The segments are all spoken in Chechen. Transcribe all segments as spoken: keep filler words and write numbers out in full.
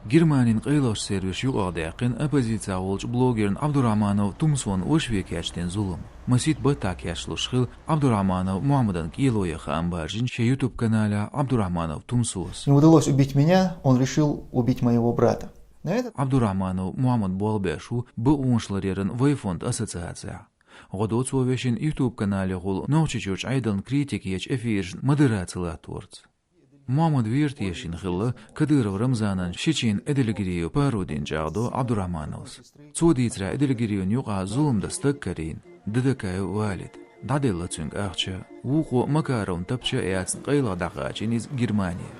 Германин къайлагӀча сервисаша юкъадаьккхина оппозицехь волчу блогерна Ӏабдурахьманов Тумсона вашаве кечдина зулам. Масийтта баттахь кечлуш хилла Ӏабдурахьманов Мухьаммадан кӀело ян хаам баржийна шен YouTube-каналехь Ӏабдурахьманов Тумсос. Не удалось убить меня, он решил убить моего брата. На этот Ӏабдурахьманов Мухьаммад болх беш ву бакъонаш ларъяран «Вай» фонд ассоциацехь. ГӀо до цо вешина YouTube-каналехула Нохчийчуьрчу Ӏедална критика ечу эфирашна модераци латторца. Мухьаммад вера тешийна хилла Кадыров Рамзанан шичина Эдельгериев пародина, чӀагӀдо Ӏабдурахьмановс. Цо дийцарехь, Эдельгериевна юкъахь зулам дан стаг карийна, Дадакаев Валид. ДӀаделла цуьнга ахча, вукхо Макаровна тапча а яьцна, къайлаха дӀакхачийна иза Германе.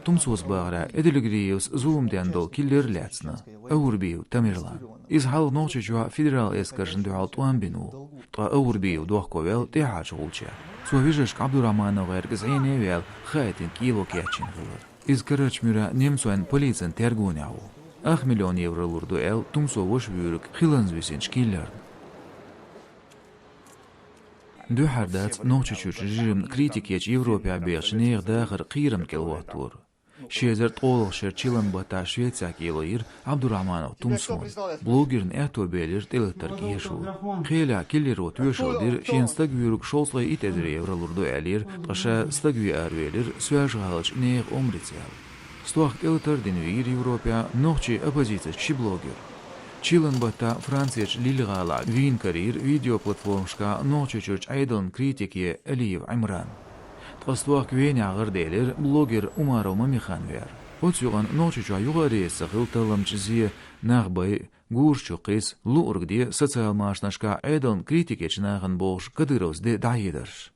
Тумсос бахарехь, Эдельгериевс зулам ден долу киллер а лаьцна, Аурбиев Тамерлан. Иза хьалха Нохчийчохь федерал эскаршна дуьхьал тӀом бина ву, ткъа Аурбиев дохко ваьлла тӀаьхьарчу гӀулчех. Цо вежаршка ӀабдурахьмановгӀерга зӀене а ваьлла, хаийтина кӀело кечйина хилар. Иза карарчу муьрехь немцойн полицин тергонехь ву. Ах миллион евро лур ду аьлла, Тумсо ваша вуьйриг хиланза висинчу киллерна. Дуьххьара дац Нохчийчуьрчу режимна критика ечу Европехь бехачу нехан дахар кхерамна кӀел хӀоттор. Ши эзар ткъолгӀачу шеран чиллан баттахь Швецехь кӀело йира Ӏабдурахьманов Тумсона. Блогерна аьтто белира тӀелатар кешо. Кхелехь киллеро тоьшалла дира, шена стаг вуьйриг шовзткъе итт эзар евро лур ду аьллера, ткъа ша стаг ве аравелира соьлжа-ГӀалахь нехан омрица аьлла. Стохка тӀелатар а дина вийра Европехь нохчийн оппозицин ши блогер. Чиллан баттахь Францерчу Лиль-гӀалахь вийна карийра видеоплатформашкахь Нохчийчуьрчу Ӏедална критика е Алиев Ӏимран. Ткъа стохка Венехь гӀараделира блогер Умаров Мамихан вер. Оцу юкъана Нохчийчохь юха а реза ца хилла талламча зе, нах байъа, гураш чу кхиса, луург де социал машанашкахь Ӏедална критика ечу нахана бохуш Кадыровс де дӀахьедарш.